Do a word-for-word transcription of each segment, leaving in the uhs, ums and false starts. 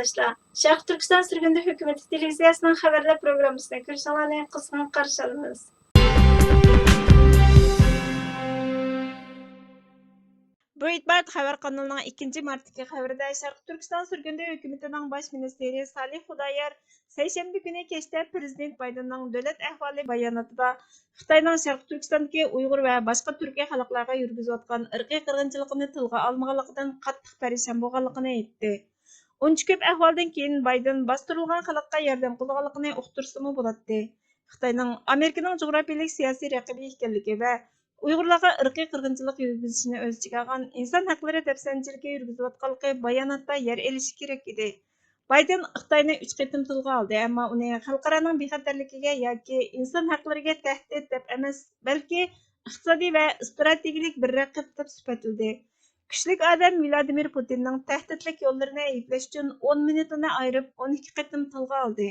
قېرىنداشلار، شەرقىي تۈركىستان سۈرگۈندە ھۆكۈمىتى تېلېۋىزىيەسىنىڭ خەۋەرلەر پروگراممىسىنى كۆرۈشۈڭلارنى قىزغىن قارشى ئالىمىز. بۇ ئېتىباردا خەۋەر قانىلىنىڭ ئىككىنچى مارتتىكى خەۋىرىدە شەرقىي تۈركىستان سۈرگۈندە ھۆكۈمىتىنىڭ باش مىنىستىرى سالىھ خۇدايار سەيشەنبە كۈنى كەچتە پىرېزىدېنت بايدېننىڭ دۆلەت ئەھۋالى باياناتىدا خىتاينىڭ شەرقىي تۈركىستاندىكى ئۇيغۇر ۋە باشقا تۈركىي خەلقلەرگە يۈرگۈزۈۋاتقان ئىرقىي قىرغىنچىلىقىنى تىلغا ئالمىغانلىقىدىن قاتتىق پەرىشان بولغانلىقىنى ئېيتتى. ئۇنچە كۆپ ئەھۋالدىن كېيىن بايدېن باستۇرۇلغان خەلققە ياردەم قىلىدىغانلىقىنى ئۇقتۇرسىمۇ بولاتتى. خىتاينىڭ ئامېرىكىنىڭ جۇغراپىيەلىك سىياسىي رەقىبى ئىكەنلىكى ۋە ئۇيغۇرلارغا ئىرقىي قىرغىنچىلىق يۈرگۈزۈشىنى ئۆز ئىچىگە ئالغان ئىنسان ھەقلىرى دەپسەندىچىلىكى يۈرگۈزۈۋاتقانلىقى باياناتتا يەر ئېلىشى كېرەك ئىدى. بايدېن خىتاينى ئۈچ قېتىم تىلغا ئالدى، ئەمما ئۇنى خەلقئارانىڭ بىخەتەرلىكىگە ياكى ئىنسان ھەقلىرىگە تەھدىت دەپ ئەمەس، بەلكى ئىقتىسادىي ۋە ئىستراتېگىيەلىك بىر رەقىب دەپ سۈپەتلىدى. كۈچلۈك ئادەم ۋلادىمىر پۇتىننىڭ تەھدىتلىك يوللىرىنى ئەيىبلەش ئۈچۈن ئون مىنۇتىنى ئايرىپ، ئون ئىككى قېتىم تىلغا ئالدى.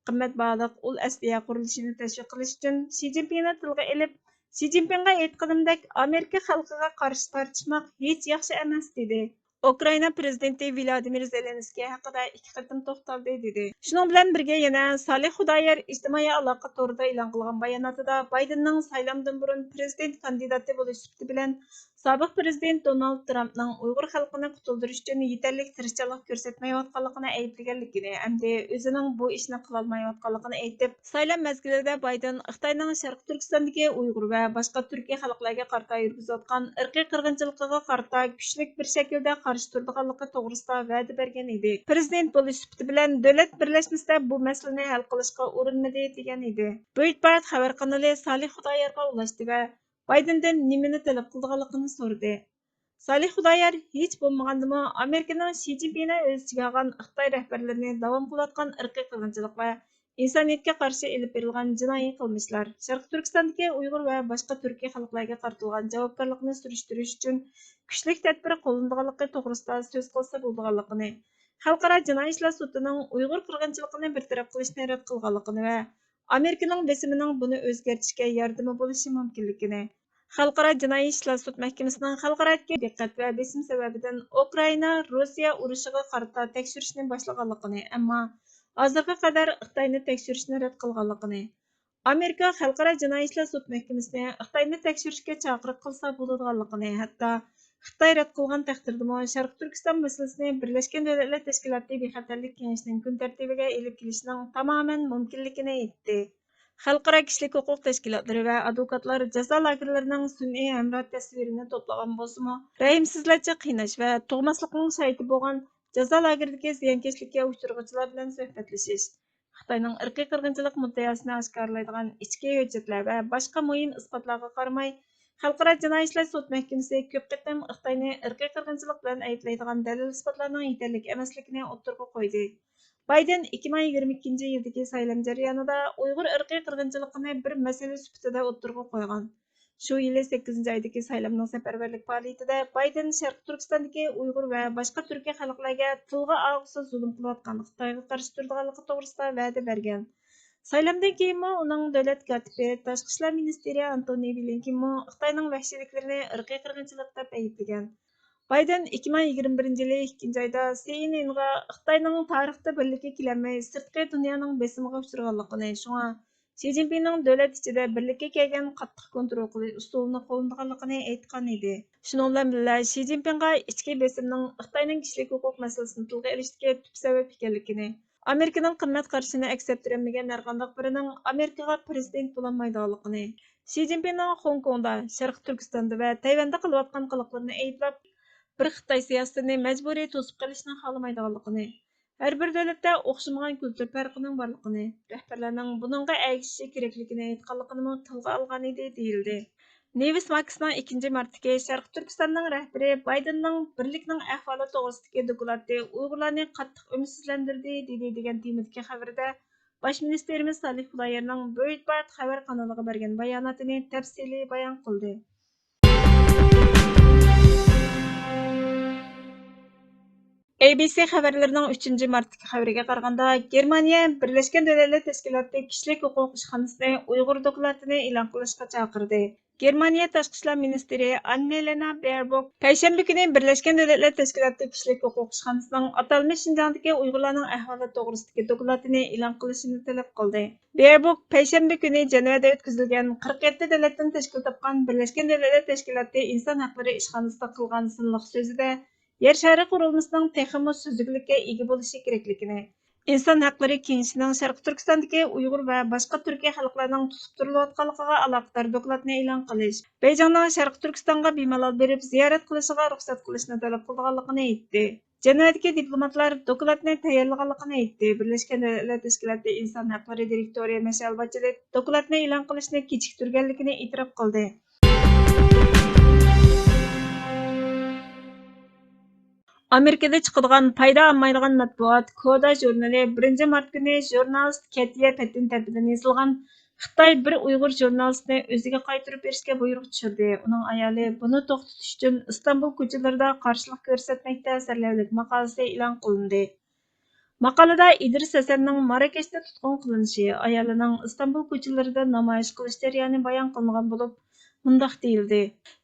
قىممەت باھالىق ئۇل ئەسلىھە قۇرۇلۇشىنى تەشۋىق قىلىش ئۈچۈن شى جىنپىڭنى تىلغا ئېلىپ، شى جىنپىڭغا ئېيتقىنىمدەك، ئامېرىكا خەلقىگە قارشى تارتىشماق ھېچ ياخشى ئەمەس، دېدى. ئۇكرائىنا پىرېزىدېنتى ۋلادىمىر زېلېنسكىي ھەققىدە ئىككى قېتىم توختالدى، دېدى. شۇنىڭ بىلەن بىرگە يەنە سالىھ خۇدايار ئىجتىمائىي ئالاقە تورىدا ئېلان قىلغان باياناتىدا بايدېننىڭ سايلامدىن بۇرۇن پىرېزىدېنت كاندىداتى بولۇش سۈپىتى بىلەن سابىق پىرېزىدېنت دونالد ترامپنىڭ ئۇيغۇر خەلقىنى قۇتۇلدۇرۇش ئۈچۈن يېتەرلىك تىرىشچانلىق كۆرسەتمەيۋاتقانلىقىنى ئەيىبلىگەنلىكىنى ھەمدە ئۆزىنىڭ بۇ ئىشنى قىلالمايۋاتقانلىقىنى ئېيتىپ، سايلام مەزگىلىدە بايدېن خىتاينىڭ شەرقىي تۈركىستاندىكى ئۇيغۇر ۋە باشقا تۈركىي خەلقلەرگە قارىتا يۈرگۈزۈۋاتقان ئىرقىي قىرغىنچىلىقىغا قارىتا كۈچلۈك بىر شەكىلدە قارشى تۇرىدىغانلىقى توغرىسىدا ۋەدە بەرگەن ئىدى. پىرېزىدېنت بولۇش سۈپىتى بىلەن دۆلەت بىرلەشمىسىدە بۇ مەسىلىنى ھەل قىلىشقا ئۇرۇنمىدى، دېگەن ئىدى. بۇ ئېتىبارات خەۋەر قانىلى سالىھ خۇدايارغا ئۇلاشتى ۋە بايدېندىن نېمىنى تەلەپ قىلىدىغانلىقىنى سورىدى. سالىھ خۇدايار ھېچ بولمىغاندىمۇ ئامېرىكىنىڭ شى جىنپىڭنى ئۆز ئىچىگە ئالغان خىتاي رەھبەرلىرىنى داۋام قىلىۋاتقان ئىرقىي قىرغىنچىلىق ۋە ئىنسانىيەتكە قارشى ئېلىپ بېرىلغان جىنايى قىلمىشلار، شەرقىي تۈركىستاندىكى ئۇيغۇر ۋە باشقا تۈركىي خەلقلەرگە قارىتىلغان جاۋابكارلىقنى سۈرۈشتۈرۈش ئۈچۈن كۈچلۈك تەدبىر قوللىنىدىغانلىقى توغرىسىدا سۆز قىلسا بولىدىغانلىقىنى، خەلقئارا جىنايى ئىش ئىنستىتۇتىنىڭ ئۇيغۇر قىرغىنچىلىقىنى بىر تەرەپ قىلىشنى رەت قىلغانلىقىنى ۋە ئامېرىكىنىڭ بېسىمىنىڭ بۇنى ئۆزگەرتىشكە ياردىمى بولۇشى مۇمكىنلىكىنى، خەلقئارا جىنايى ئىشلار سوت مەھكىمىسىنىڭ خەلقئارادىكى دىققەت ۋە بېسىم سەۋەبىدىن ئۇكرائىنا، روسىيە ئۇرۇشىغا قارىتا تەكشۈرۈشنى باشلىغانلىقىنى، ئەمما ھازىرغا قەدەر خىتاينى تەكشۈرۈشنى رەت قىلغانلىقىنى، ئامېرىكا خەلقئارا جىنايى ئىشلار سوت مەھكىمىسىنى خىتاينى تەكشۈرۈشكە چاقىرىق قىلسا بولىدىغانلىقىنى، ھەتتا خىتاي رەت قىلغان تەقدىردىمۇ شەرقىي تۈركىستان مەسىلىسىنى بىرلەشكەن دۆلەتلەر تەشكىلاتى بىخەتەرلىك كېڭىشىنىڭ كۈن تەرتىپىگە ئېلىپ كېلىشنىڭ تامامەن مۇمكىنلىكىنى ئېيتتى. خەلقئارا كىشىلىك ھوقۇق تەشكىلاتلىرى ۋە ئادۋوكاتلار جازا لاگېرلىرىنىڭ سۈنئىي ھەمراھ تەسۋىرىنى توپلىغان بولسىمۇ، رەھىمسىزلەرچە قىيناش ۋە تۇغماسلىقنىڭ شاھىتى بولغان جازا لاگېرىدىكى زىيانكەشلىككە ئۇچرىغۇچىلار بىلەن سۆھبەتلىشىش، خىتاينىڭ ئىرقىي قىرغىنچىلىق مۇددىئاسىنى ئاشكارىلايدىغان ئىچكى ھۆججەتلەر ۋە باشقا مۇھىم ئىسپاتلارغا قارىماي، خەلقئارا جىنايى ئىشلار سوت مەھكىمىسى كۆپ قېتىم خىتاينى ئىرقىي قىرغىنچىلىق بىلەن ئەيىبلەيدىغان دەلىل-ئىسپاتلارنىڭ يېتەرلىك ئەمەسلىكىنى ئوتتۇرىغا قويدى. بايدېن ئىككى مىڭ يىگىرمە ئىككىنچى يىلدىكى سايلام جەريانىدا ئۇيغۇر ئىرقىي قىرغىنچىلىقىنى بىر مەسىلە سۈپىتىدە ئوتتۇرىغا قويغان. شۇ يىلى سەككىزىنچى ئايدىكى سايلامنىڭ سەپەرۋەرلىك پائالىيىتىدە بايدېن شەرقىي تۈركىستاندىكى ئۇيغۇر ۋە باشقا تۈركىي خەلقلەرگە تىلغا ئالغۇسىز زۇلۇم قىلىۋاتقان خىتايغا قارشى تۇرىدىغانلىقى توغرىسىدا ۋەدە بەرگەن. سايلامدىن كېيىنمۇ ئۇنىڭ دۆلەت كاتىپى، تاشقى ئىشلار مىنىستىرى ئانتونى بلىنكېنمۇ خىتاينىڭ ۋەھشىيلىكلىرىنى ئىرقىي قىرغىنچىلىق دەپ ئەيىبلىگەن. بايدېن ئىككى مىڭ يىگىرمە بىرىنچى يىلى ئىككىنچى ئايدا سىئېنئېنغا خىتاينىڭ تارىختا بىرلىككە كېلەلمەي سىرتقى دۇنيانىڭ بېسىمىغا ئۇچرىغانلىقىنى، شۇڭا شى جىنپىڭنىڭ دۆلەت ئىچىدە بىرلىككە كەلگەن قاتتىق كونترول قىلىش ئۇسۇلىنى قوللىنىدىغانلىقىنى ئېيتقان ئىدى. شۇنىڭ بىلەن بىللە، شى جىنپىڭغا ئىچكى بېسىمنىڭ خىتاينىڭ كىشىلىك ھوقۇق مەسىلىسىنى تىلغا ئېلىشتىكى تۈپ سەۋەب ئىكەنلىكىنى، ئامېرىكىنىڭ قىممەت قارىشىنى ئەكس ئەتتۈرەلمىگەن ھەرقانداق بىرىنىڭ ئامېرىكىغا پىرېزىدېنت بولالمايدىغانلىقىنى، شى جىنپىڭنىڭ خوڭكوڭدا، شەرقىي تۈركىستاندا ۋە تەيۋەندە قىلىۋاتقان قىلىقلىرىنى ئەيىبلەپ، بىر خىتاي سىياسىتىنى مەجبۇرىي توسۇپ قېلىشنى خالىمايدىغانلىقىنى، ھەر بىر دۆلەتتە ئوخشىمىغان كۈلتۈر پەرقىنىڭ بارلىقىنى، رەھبەرلەرنىڭ بۇنىڭغا ئەگىشىشى كېرەكلىكىنى ئېيتقانلىقىنىمۇ تىلغا ئالغانىدى، دېيىلدى. نېۋىس ماكسنىڭ ئىككىنچى مارتتىكى شەرقىي تۈركىستاننىڭ رەھبىرى بايدېننىڭ بىرلىكنىڭ ئەھۋالى توغرىسىدىكى دوكلاتى ئۇيغۇرلارنى قاتتىق ئۈمىدسىزلەندۈردى، دېدى، دېگەن تېمىدىكى خەۋىرىدە باش مىنىستىرىمىز سالىھ خۇدايارنىڭ بۆيۈتبارت خەۋەر قانىلىغا بەرگەن باياناتىنى تەپسىلىي بايان قىلدى. ئەي بى سى خەۋەرلىرىنىڭ ئۈچىنچى مارتتىكى خەۋىرىگە قارىغاندا، گېرمانىيە بىرلەشكەن دۆلەتلەر تەشكىلاتى كىشىلىك ھوقۇق ئىشخانىسىنى ئۇيغۇر دوكلاتىنى ئېلان قىلىشقا چاقىردى. گېرمانىيە تاشقى ئىشلار مىنىستىرى ئاننېلېنا بېئەربوك پەيشەنبە كۈنى بىرلەشكەن دۆلەتلەر تەشكىلاتى كىشىلىك ھوقۇق ئىشخانىسىنىڭ ئاتالمىش شىنجاڭدىكى ئۇيغۇرلارنىڭ ئەھۋالى توغرىسىدىكى دوكلاتىنى ئېلان قىلىشىنى تەلەپ قىلدى. بېئەربوك پەيشەنبە كۈنى جەنۋەدە ئۆتكۈزۈلگەن قىرىق يەتتە دۆلەتتىن تەشكىل تاپقان بىرلەشكەن دۆلەتلەر تەشكىلاتى ئىنسان ھەقلىرى ئىشخانىسىدا قىلغان سىنلىق سۆزىدە، يەر شارى قۇرۇلمىسىنىڭ تېخىمۇ سۈزۈكلۈككە ئىگە بولۇشى كېرەكلىكىنى، ئىنسان ھەقلىرى كېڭىشىنىڭ شەرقىي تۈركىستاندىكى ئۇيغۇر ۋە باشقا تۈركىي خەلقلەرنىڭ تۇتۇپ تۇرۇلۇۋاتقانلىقىغا ئالاقىدار دوكلاتنى ئېلان قىلىش، بېيجىڭنىڭ شەرقىي تۈركىستانغا بىمالال بېرىپ زىيارەت قىلىشىغا رۇخسەت قىلىشنى تەلەپ قىلىدىغانلىقىنى ئېيتتى. جەنۋەدىكى دىپلوماتلار دوكلاتنى تەييارلىغانلىقىنى ئېيتتى. بىرلەشكەن دۆلەتلەر تەشكىلاتى ئىنسان ھەقلىرى دىرېكتورى مىشېل باچېلېت دوكلاتنى ئېلان قىلىشنى كېچىكتۈرگەنلىكىنى ئېتىراپ قىلدى. ئامېرىكىدا چىقىدىغان پايدا ئالمايدىغان مەتبۇئات كودا ژۇرنىلى بىرىنچى مارت كۈنى ژۇرنالىست كەتىيە پەتتىن تەرىپىدىن يېزىلغان خىتاي بىر ئۇيغۇر ژۇرنالىستىنى ئۆزىگە قايتۇرۇپ بېرىشكە بۇيرۇق چۈشۈردى. ئۇنىڭ ئايالى بۇنى توختىتىش ئۈچۈن ئىستانبۇل كوچىلىرىدا قارشىلىق كۆرسەتمەكتە سەرلەۋھىلىك ماقالىسى ئېلان قىلىندى. ماقالىدە ئىدرىس ھەسەننىڭ ماراكەشتە تۇتقۇن قىلىنىشى، ئايالىنىڭ ئىستانبۇل كوچىلىرىدا نامايىش قىلىش جەريانى بايان قىلىنغان بولۇپ، مۇنداق دېيىلدى: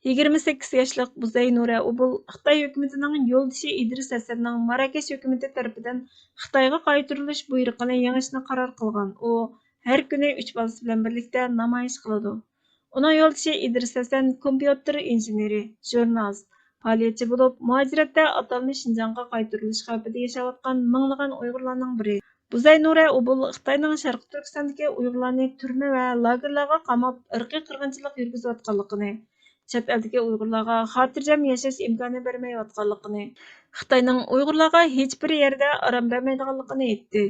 يىگىرمە سەككىز ياشلىق بۇزەينۇرە ئوبۇل خىتاي ھۆكۈمىتىنىڭ يولدىشى ئىدرىس ھەسەننىڭ ماراكەش ھۆكۈمىتى تەرىپىدىن خىتايغا قايتۇرۇلۇش بۇيرۇقىنى يېڭىشنى قارار قىلغان. ئۇ ھەر كۈنى ئۈچ بالىسى بىلەن بىرلىكتە نامايىش قىلىدۇ. ئۇنىڭ يولدىشى ئىدرىس ھەسەن كومپيۇتېر ئىنژېنېرى، ژۇرنالىست، پائالىيەتچى بولۇپ، مۇھاجىرەتتە ئاتالمىش شىنجاڭغا قايتۇرۇلۇش خەۋپىدە ياشاۋاتقان مىڭلىغان ئۇيغۇرلارنىڭ بىرى. بۇزەينۇرە ئوبۇل خىتاينىڭ شەرقىي تۈركىستاندىكى ئۇيغۇرلارنى تۈرمە ۋە لاگېرلارغا قاماپ، ئىرقىي قىرغىنچىلىق يۈرگۈزۈۋاتقانلىقىنى، چەت ئەلدىكى ئۇيغۇرلارغا خاتىرجەم ياشاش ئىمكانى بەرمەيۋاتقانلىقىنى، خىتاينىڭ ئۇيغۇرلارغا ھېچبىر يەردە ئارام بەرمەيدىغانلىقىنى ئېيتتى.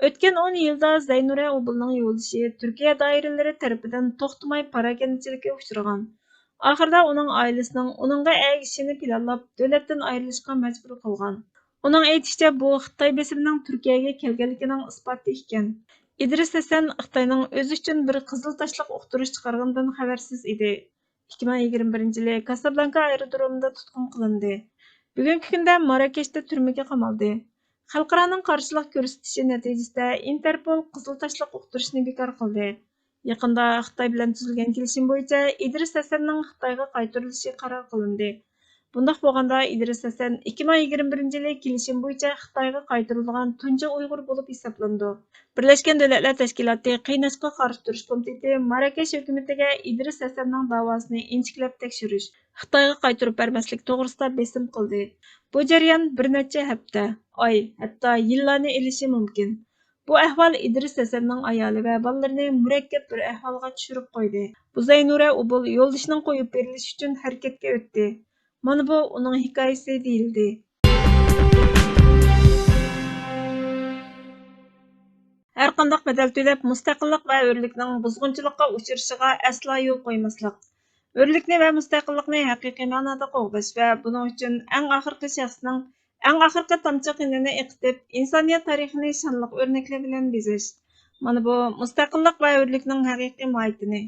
ئۆتكەن ئون يىلدا زەينۇرە ئوبۇلنىڭ يولدىشى تۈركىيە دائىرىلىرى تەرىپىدىن توختىماي پاراكەندىچىلىككە ئۇچرىغان. ئاخىرىدا ئۇنىڭ ئائىلىسىنىڭ ئۇنىڭغا ئەگىشىشىنى پىلانلاپ، دۆلەتتىن ئايرىلىشقا مەجبۇر قىلغان. ئۇنىڭ ئېيتىشىچە، بۇ خىتاي بېسىمىنىڭ تۈركىيەگە كەلگەنلىكىنىڭ ئىسپاتى ئىكەن. ئىدرىس ھەسەن خىتاينىڭ ئۆزى ئۈچۈن بىر قىزىل تاشلىق ئۇقتۇرۇش چىقارغىنىدىن خەۋەرسىز ئىدى. ئىككى مىڭ يىگىرمە بىرىنچى يىلى كاسابلانكا ئايرودرومىدا تۇتقۇن قىلىندى. بۈگۈنكى كۈندە ماراكەشتە تۈرمىگە قامالدى. خەلقئارانىڭ قارشىلىق كۆرسىتىشى نەتىجىسىدە ئىنتېرپول قىزىل تاشلىق ئۇقتۇرۇشنى بىكار قىلدى. يېقىندا خىتاي بىلەن تۈزۈلگەن كېلىشىم بويىچە ئىدرىس ھەسەننىڭ خىتايغا قايتۇرۇلۇشى قارار قىلىندى. بۇنداق بولغاندا، ئىدرىس ھەسەن ئىككى مىڭ يىگىرمە بىرىنچى يىلى كېلىشىم بويىچە خىتايغا قايتۇرۇلىدىغان تۇنجى ئۇيغۇر بولۇپ ھېسابلىنىدۇ. بىرلەشكەن دۆلەتلەر تەشكىلاتى قىيناشقا قارشى تۇرۇش كومىتېتى ماراكەش ھۆكۈمىتىگە ئىدرىس ھەسەننىڭ داۋاسىنى ئىنچىكىلەپ تەكشۈرۈش، خىتايغا قايتۇرۇپ بەرمەسلىك توغرىسىدا بېسىم قىلدى. بۇ جەريان بىر نەچچە ھەپتە، ئاي، ھەتتا يىللارنى ئېلىشى مۇمكىن. بۇ ئەھۋال ئىدرىس ھەسەننىڭ ئايالى ۋە بالىلىرىنى مۇرەككەپ بىر ئەھۋالغا چۈشۈرۈپ قويدى. بۇزەينۇرە ئوبۇل يولدىشىنىڭ قويۇپ بېرىلىشى ئۈچۈن ھەرىكەتكە ئۆتتى. مانا بۇ ئۇنىڭ ھېكايىسى دېيىلدى. ھەرقانداق بەدەل تۆلەپ، مۇستەقىللىق ۋە ھۆرلۈكنىڭ بۇزغۇنچىلىققا ئۇچرىشىغا ئەسلا يول قويماسلىق. ھۆرلۈكنى ۋە مۇستەقىللىقنى ھەقىقىي مەنادا قوغداش ۋە بۇنىڭ ئۈچۈن ئەڭ ئاخىرقى شەخسنىڭ، ئەڭ ئاخىرقى تامچە قېنىنى ئېقىتىپ، ئىنسانىيەت تارىخىنى شانلىق ئۆرنەكلەر بىلەن بېزەش. مانا بۇ مۇستەقىللىق ۋە ھۆرلۈكنىڭ ھەقىقىي ماھىيىتىنى،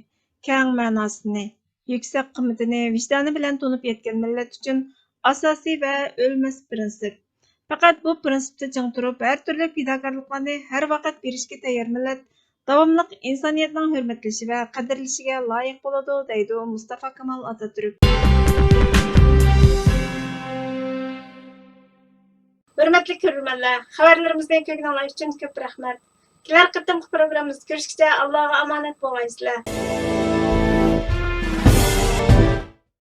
كەڭ مەناسىنى، يۈكسەك قىممىتىنى ۋىجدانى بىلەن تونۇپ يەتكەن مىللەت ئۈچۈن ئاساسىي ۋە ئۆلمەس پىرىنسىپ. پەقەت بۇ پىرىنسىپتا چىڭ تۇرۇپ، ھەر تۈرلۈك پىداكارلىقلارنى ھەر ۋاقىت بېرىشكە تەييار مىللەت داۋاملىق ئىنسانىيەتنىڭ ھۆرمەتلىشى ۋە قەدىرلىشىگە لايىق بولىدۇ، دەيدۇ مۇستافا كامال ئاتاتۈرك. ھۆرمەتلىك كۆرۈرمەنلەر، خەۋەرلىرىمىزنى كۆرگىنىڭلار ئۈچۈن كۆپ رەھمەت. كېلەر قېتىمقى پروگراممىمىزدا كۆرۈشكىچە ئاللاغا ئامانەت بولغايسىلەر.